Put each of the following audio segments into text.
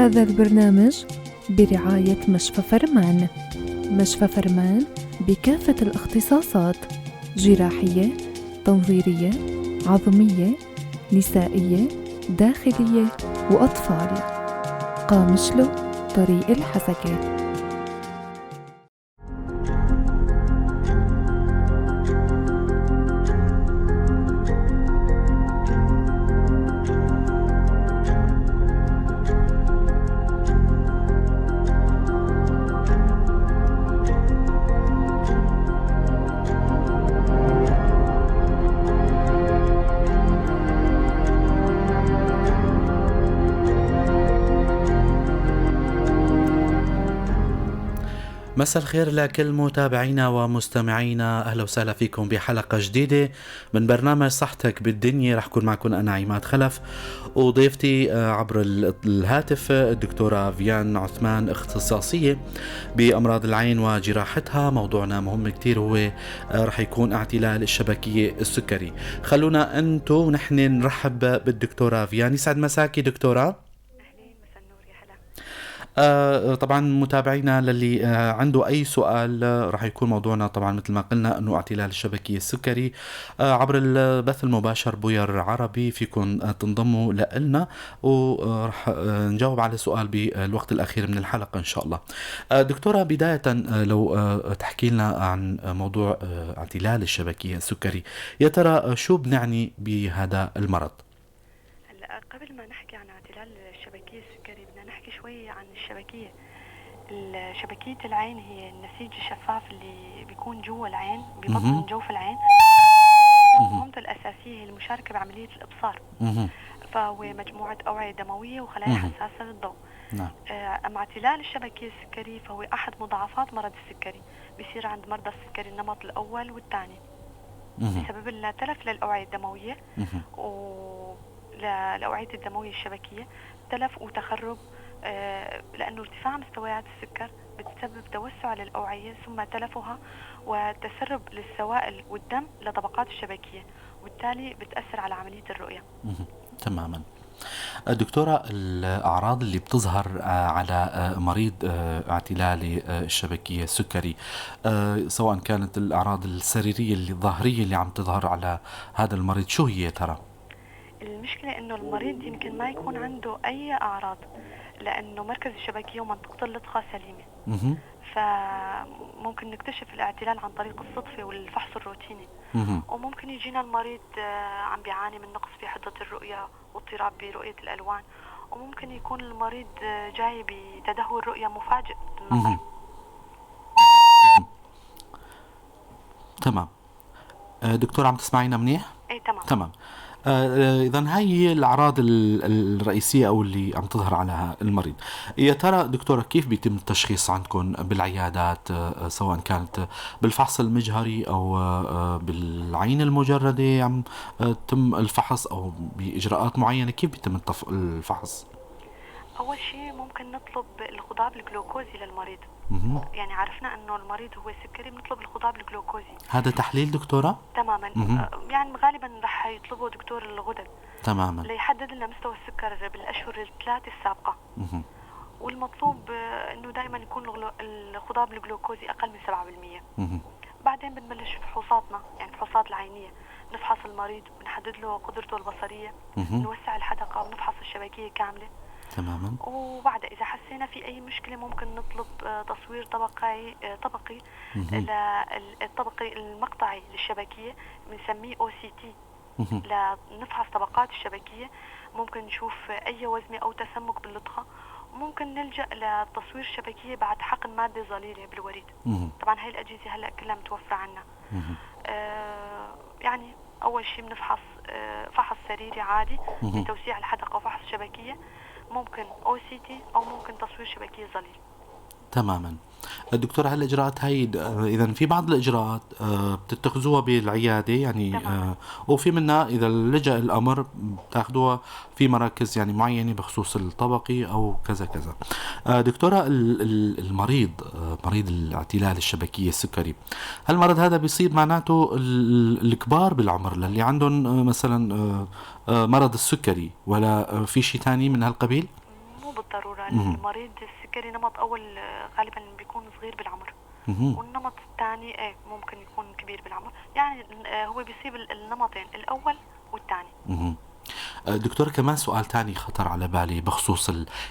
هذا البرنامج برعاية مشفى فرمان. مشفى فرمان بكافة الاختصاصات: جراحية، تنظيرية، عظمية، نسائية، داخلية وأطفال. قامشلو، طريق الحسكة. مساء الخير لكل متابعينا ومستمعينا، اهلا وسهلا فيكم بحلقة جديدة من برنامج صحتك بالدنيا. رح كون معكم انا عماد خلف وضيفتي عبر الهاتف الدكتورة فيان عثمان، اختصاصيه بامراض العين وجراحتها. موضوعنا مهم كتير، هو رح يكون اعتلال الشبكيه السكري. خلونا انتو ونحن نرحب بالدكتورة فيان. يسعد مساكي دكتورة. طبعا متابعينا للي عنده اي سؤال، راح يكون موضوعنا طبعا مثل ما قلنا انه اعتلال الشبكيه السكري. عبر البث المباشر بوير عربي فيكم تنضموا لنا وراح نجاوب على سؤال بالوقت الاخير من الحلقة ان شاء الله. دكتورة، بداية لو تحكي لنا عن موضوع اعتلال الشبكيه السكري، يا ترى شو بنعني بهذا المرض؟ هلا قبل ما نحكي عن اعتلال الشبكية السكري بدنا نحكي شوي عن الشبكية. شبكية العين هي النسيج الشفاف اللي بيكون جوا العين، ببطن جوف العين. مهمته الأساسية هي المشاركة بعملية الإبصار، فهو مجموعة أوعية دموية وخلايا حساسة للضوء. أما اعتلال الشبكية السكري فهو أحد مضاعفات مرض السكري، بيصير عند مرضى السكري النمط الأول والثاني بسبب التلف للأوعية الدموية للأوعية الدموية الشبكية، تلف وتخرب، لأنه ارتفاع مستويات السكر بتسبب توسع للأوعية ثم تلفها وتسرب للسوائل والدم لطبقات الشبكية، وبالتالي بتأثر على عملية الرؤية. تماما. دكتورة، الأعراض اللي بتظهر على مريض اعتلال الشبكية السكري، سواء كانت الأعراض السريرية اللي الظاهرية اللي عم تظهر على هذا المريض، شو هي ترى؟ المشكلة إنه المريض يمكن ما يكون عنده أي أعراض، لأنه مركز الشبكية ومنطقة اللطخة سليمة. فممكن نكتشف الاعتلال عن طريق الصدفة والفحص الروتيني. وممكن يجينا المريض عم بيعاني من نقص في حدة الرؤية واضطراب برؤية الألوان، وممكن يكون المريض جاي بتدهور رؤية مفاجئ للنظر. تمام. دكتور، عم تسمعينا منيح؟ ايه تمام. تمام. إذا هاي هي الأعراض الرئيسية أو اللي عم تظهر على المريض. يا ترى دكتورة كيف بيتم التشخيص عندكم بالعيادات، سواء كانت بالفحص المجهري أو بالعين المجردة عم تم الفحص أو بإجراءات معينة، كيف بيتم الفحص؟ أول شيء ممكن نطلب الخضاب الجلوكوزي للمريض. يعني عرفنا انه المريض هو سكري، بنطلب الخضاب الجلوكوزي. هذا تحليل دكتورة؟ تماما. يعني غالبا رح يطلبه دكتور الغدد. تماما. ليحدد لنا مستوى السكر بالاشهر الثلاثة السابقة. والمطلوب انه دائما يكون الخضاب الجلوكوزي اقل من 7%. بعدين بنبلش فحوصاتنا، يعني فحوصات العينية، نفحص المريض ونحدد له قدرته البصرية، نوسع الحدقة ونفحص الشبكية كاملة. تماما. وبعد اذا حسينا في اي مشكلة ممكن نطلب تصوير طبقي الطبقي المقطعي للشبكيه، بنسميه OCT، لنفحص طبقات الشبكيه. ممكن نشوف اي وزمه او تسمك باللطخه، ممكن نلجا لتصوير الشبكيه بعد حقن مادة ظليله بالوريد. طبعا هاي الاجهزة هلا كلها متوفرة عنا. يعني اول شيء بنفحص فحص سريري عادي لتوسيع الحدقه وفحص شبكيه، ممكن OCT او ممكن تصوير شبكيه ظليل. تماما. دكتورة، هالاجراءات هاي اذا في بعض الاجراءات بتتخذوها بالعيادة يعني، وفي منها اذا لجأ الامر بتاخذوها في مراكز يعني معينة بخصوص الطبقي او كذا كذا. دكتورة، المريض مريض الاعتلال الشبكيه السكري، هالمرض هذا بيصيب معناته الكبار بالعمر للي عندهم مثلا مرض السكري، ولا في شيء ثاني من هالقبيل؟ مو بالضبط. بالضرورة. المريض السكري نمط أول غالبا بيكون صغير بالعمر، والنمط الثاني ايه ممكن يكون كبير بالعمر، يعني هو بيصيب النمطين الأول والثاني. دكتور، كمان سؤال تاني خطر على بالي بخصوص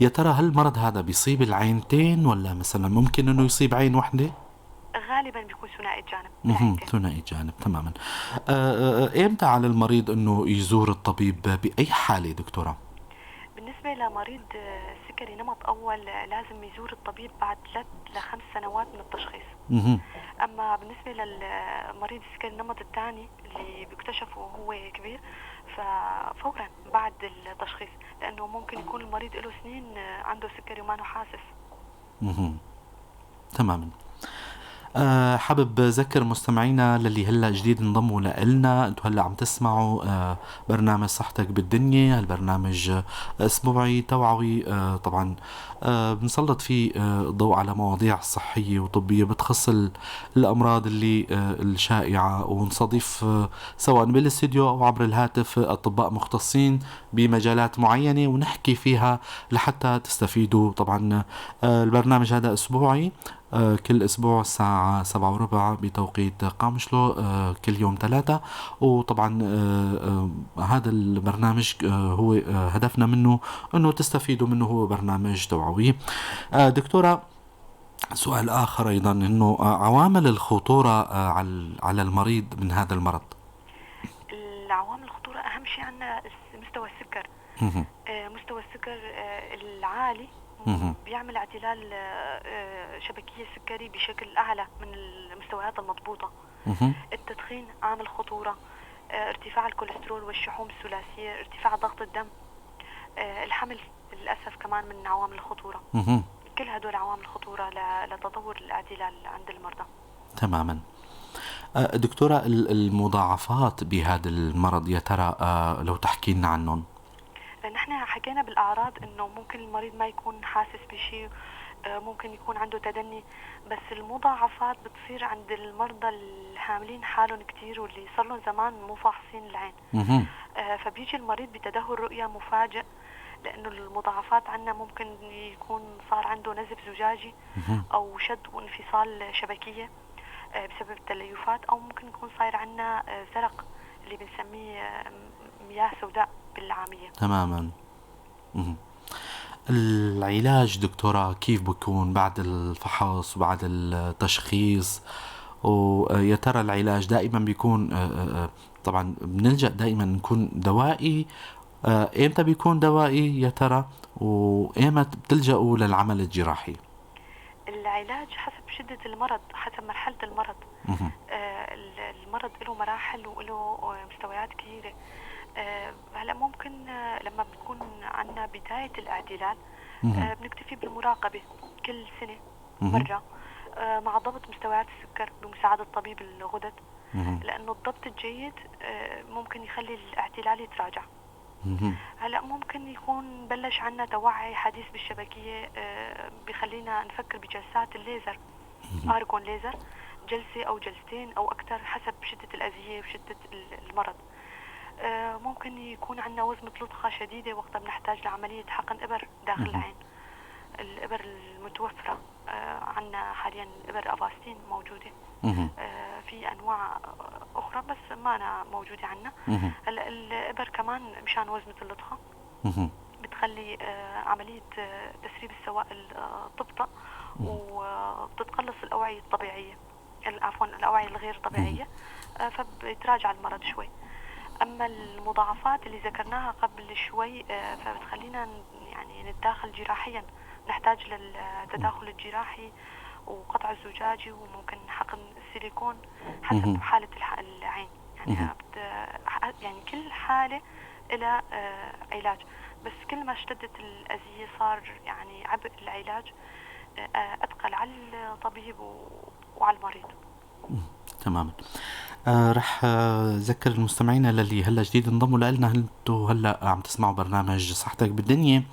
يا ترى هل المرض هذا بيصيب العينتين ولا مثلا ممكن انه يصيب عين وحده؟ غالبا بيكون ثنائي الجانب. ثنائي الجانب، تماما. امتى على المريض انه يزور الطبيب، باي حاله دكتوره؟ بالنسبه لمريض السكري نمط اول لازم يزور الطبيب بعد 3 ل 5 سنوات من التشخيص. اما بالنسبه للمريض السكري النمط الثاني اللي بيكتشف وهو كبير ففورا بعد التشخيص، لانه ممكن يكون المريض له سنين عنده سكري وما حاسس. تماما. حابب ذكر مستمعينا للي هلا جديد انضموا لنا، انتم هلا عم تسمعوا برنامج صحتك بالدنيا، هالبرنامج اسبوعي توعوي، طبعا بنسلط فيه الضوء على مواضيع صحية وطبية بتخص الأمراض اللي الشائعة، ونستضيف سواء بالاستديو أو عبر الهاتف أطباء مختصين بمجالات معينة ونحكي فيها لحتى تستفيدوا. طبعا البرنامج هذا أسبوعي، كل أسبوع الساعة 7:15 بتوقيت قامشلو، كل يوم 3. وطبعا هذا البرنامج هو هدفنا منه أنه تستفيدوا منه، هو برنامج توعوي. دكتورة، سؤال آخر أيضا، أنه عوامل الخطورة على المريض من هذا المرض. العوامل الخطورة أهم شيء عندنا مستوى السكر. مستوى السكر العالي بيعمل اعتلال شبكية سكري بشكل أعلى من المستويات المضبوطة. التدخين عامل خطورة، ارتفاع الكوليسترول والشحوم الثلاثية، ارتفاع ضغط الدم، الحمل للأسف كمان من عوامل الخطورة. كل هدول عوامل خطورة لتطور الاعتلال عند المرضى. تماما. دكتورة، المضاعفات بهذا المرض يا ترى لو تحكي لنا عنهم. نحن حكينا بالأعراض إنه ممكن المريض ما يكون حاسس بشيء، ممكن يكون عنده تدني، بس المضاعفات بتصير عند المرضى الحاملين حالهم كتير واللي صار لهم زمان مو فاحصين العين. فبيجي المريض بتدهور رؤية مفاجئ، لأنه المضاعفات عندنا ممكن يكون صار عنده نزف زجاجي أو شد وانفصال شبكية بسبب التليفات، أو ممكن يكون صاير عندنا زرق اللي بنسميه مياه سوداء بالعامية. تماما. العلاج دكتورة كيف بكون بعد الفحص وبعد التشخيص؟ ويا ترى العلاج دائما بيكون، طبعا بنلجأ دائما نكون دوائي، امتى بيكون دوائي يا ترى، وامتى بتلجأوا للعمل الجراحي؟ العلاج حسب شدة المرض، حسب مرحلة المرض. المرض له مراحل وله مستويات كثيرة. هلا ممكن لما بتكون عندنا بداية الاعتلال بنكتفي بالمراقبة كل سنة مرة، مع ضبط مستويات السكر بمساعدة طبيب الغدد، لأنه الضبط الجيد ممكن يخلي الاعتلال يتراجع. هلا ممكن يكون بلش عنا توعي حديث بالشبكية، بخلينا نفكر بجلسات الليزر، أرجون ليزر، جلسة أو جلستين أو أكثر حسب شدة الأذية وشدة المرض. ممكن يكون عندنا وزمة لطخة شديدة، وقتها بنحتاج لعملية حقن إبر داخل العين. الإبر المتوفرة عندنا حاليا إبر أفاستين موجودة، في أنواع أخرى بس ما أنا موجودة عندنا. هلا الإبر كمان مشان وزمة اللطخة بتخلي عملية تسريب السوائل تبطأ، وبتتقلص الأوعية الطبيعية، عفوا الأوعية الغير طبيعية، فبيتراجع المرض شوي. أما المضاعفات اللي ذكرناها قبل شوي فبتخلينا يعني نتداخل جراحيا، نحتاج للتداخل الجراحي وقطع الزجاجي وممكن حقن السيليكون حسب حالة العين. يعني يعني كل حالة لها علاج، بس كل ما اشتدت الأذية صار يعني عبء العلاج أثقل على الطبيب وعلى المريض. تماما. رح ذكر المستمعين للي هلا جديد انضموا لنا، انتم هلا عم تسمعوا برنامج صحتك بالدنيا.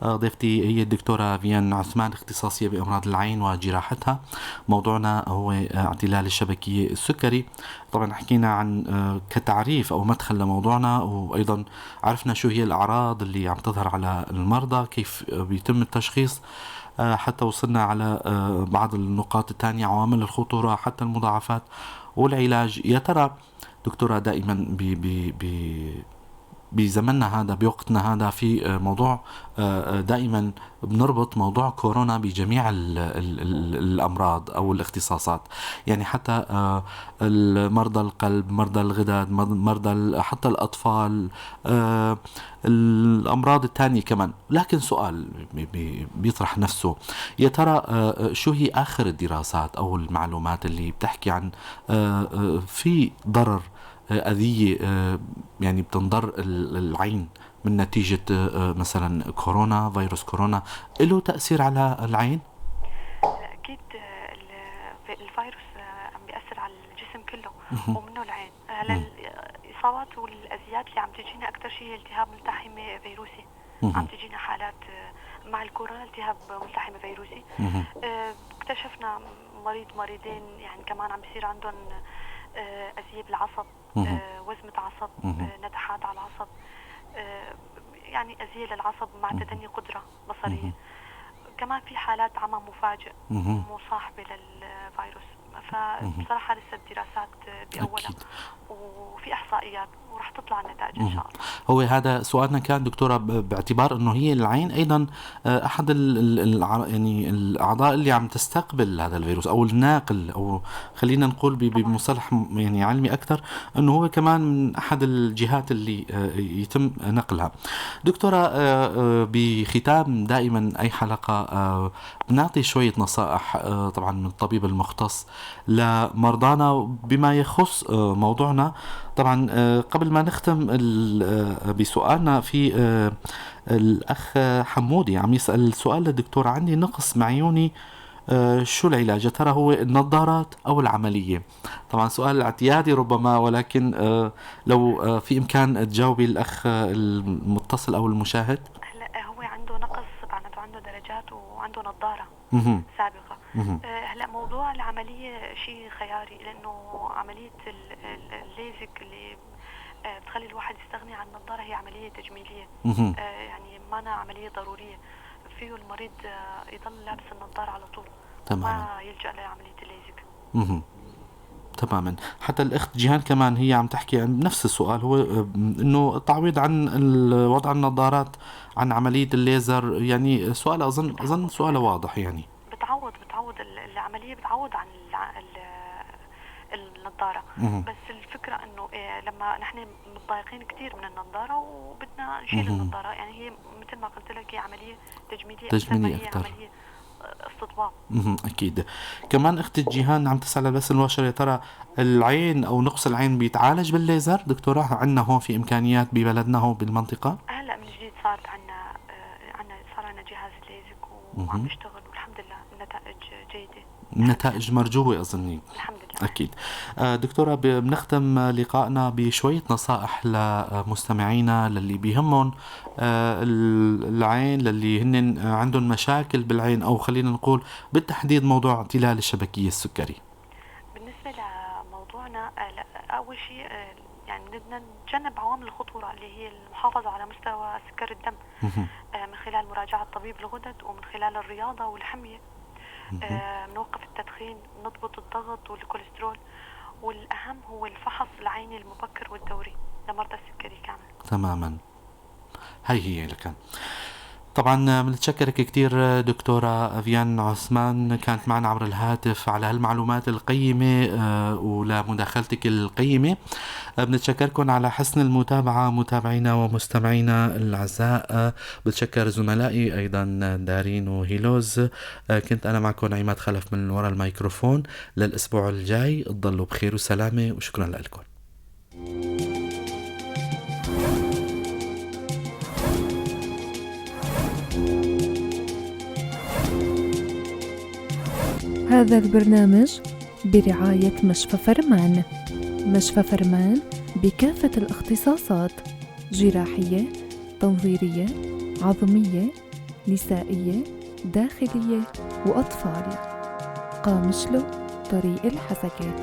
ضيفتي هي الدكتورة فيان عثمان، اختصاصية بأمراض العين وجراحتها. موضوعنا هو اعتلال الشبكية السكري. طبعا حكينا عن كتعريف أو مدخل لموضوعنا، وأيضا عرفنا شو هي الأعراض اللي عم تظهر على المرضى، كيف بيتم التشخيص، حتى وصلنا على بعض النقاط الثانية، عوامل الخطورة، حتى المضاعفات والعلاج. يا ترى دكتورة، دائما بي بي بي بزمننا هذا، بوقتنا هذا، في موضوع دائما بنربط موضوع كورونا بجميع ال ال ال الأمراض أو الاختصاصات، يعني حتى مرضى القلب، مرضى الغدد، مرضى حتى الأطفال، الأمراض الثانية كمان. لكن سؤال بيطرح نفسه، يا ترى شو هي آخر الدراسات أو المعلومات اللي بتحكي عن في ضرر، أذية، يعني بتنضر العين من نتيجة مثلا كورونا، فيروس كورونا له تأثير على العين؟ أكيد الفيروس عم بيأثر على الجسم كله ومنه العين. هلا الإصابات والأذيات اللي عم تجينا أكثر شيء التهاب ملتحمة فيروسي، عم تجينا حالات مع الكورونا التهاب ملتحمة فيروسي. اكتشفنا مريض مريضين يعني كمان عم بيصير عندهم أذية بالعصب، وزمة عصب، نتحات على العصب، يعني أذية للعصب مع تدني قدرة بصرية. كمان في حالات عمى مفاجئ مصاحبة للفيروس. فبصراحة لسه الدراسات بأولها وفي إحصائيات ورح تطلع النتائج إن شاء الله. هو هذا سؤالنا كان دكتورة، باعتبار أنه هي العين أيضا أحد يعني الأعضاء اللي عم تستقبل هذا الفيروس أو الناقل، أو خلينا نقول بمصطلح يعني علمي أكثر أنه هو كمان من أحد الجهات اللي يتم نقلها. دكتورة، بختام دائما أي حلقة بنعطي شوية نصائح طبعا من الطبيب المختص لمرضانا بما يخص موضوعنا. طبعا قبل ما نختم بسؤالنا، في الأخ حمودي عم يسأل سؤال للدكتور: عندي نقص معيوني، شو العلاج؟ يا ترى هو النظارات أو العملية؟ طبعا سؤال اعتيادي ربما، ولكن لو في إمكان تجاوبي الأخ المتصل أو المشاهد. هلا هو عنده نقص، معناته عنده درجات وعنده نظارة سابقة. هلا موضوع العملية شيء خياري، لأنه عملية الليزك اللي بتخلي الواحد يستغني عن النظارة هي عملية تجميلية، يعني ما عملية ضرورية. فيه المريض يضل لابس النظارة على طول، تماما، ما يلجأ لعملية الليزك. تماما. حتى الأخت جيهان كمان هي عم تحكي عن نفس السؤال، هو إنه التعويض عن وضع النظارات عن عملية الليزر، يعني سؤال أظن سؤال واضح. يعني بتعوض العملية، بتعوض عن النظارة. بس الفكرة إنه لما نحن متضايقين كثير من النظارة وبدنا نشيل النظارة، يعني هي مثل ما قلت لك هي عملية تجميلية أكثر، عملية استطباب. أكيد. كمان أختي جيهان عم تسأل على البث المباشر، يا ترى العين أو نقص العين بيتعالج بالليزر؟ دكتورة، عندنا هون في إمكانيات ببلدنا هون بالمنطقة؟ هلا من جديد صارت عندنا صار عندنا جهاز ليزك وعم بيشتغل والحمد لله النتائج جيدة، نتائج مرجوة أظني. الحمد لله. أكيد. دكتورة، بنختم لقائنا بشوية نصائح لمستمعينا للي بيهمهم العين، للي هن عندهم مشاكل بالعين، أو خلينا نقول بالتحديد موضوع اعتلال الشبكية السكري. بالنسبة لموضوعنا، أول شيء يعني بدنا نتجنب عوامل الخطورة اللي هي المحافظة على مستوى سكر الدم من خلال مراجعة طبيب الغدد ومن خلال الرياضة والحمية. نوقف التدخين، نضبط الضغط والكوليسترول، والأهم هو الفحص العيني المبكر والدوري لمرضى السكري كامل. تماما، هاي هي لكان. طبعا بنتشكرك كثير دكتورة فيان عثمان، كانت معنا عبر الهاتف على هالمعلومات القيمة ولمداخلتك القيمة. بنتشكركم على حسن المتابعة متابعينا ومستمعينا الأعزاء. بتشكر زملائي أيضا دارين وهيلوز. كنت أنا معكم عماد خلف من وراء الميكروفون. للأسبوع الجاي تضلوا بخير وسلامة، وشكرا لكم. هذا البرنامج برعاية مشفى فرمان. مشفى فرمان بكافة الاختصاصات: جراحية، تنظيرية، عظمية، نسائية، داخلية وأطفال. قامشلو، طريق الحسكة.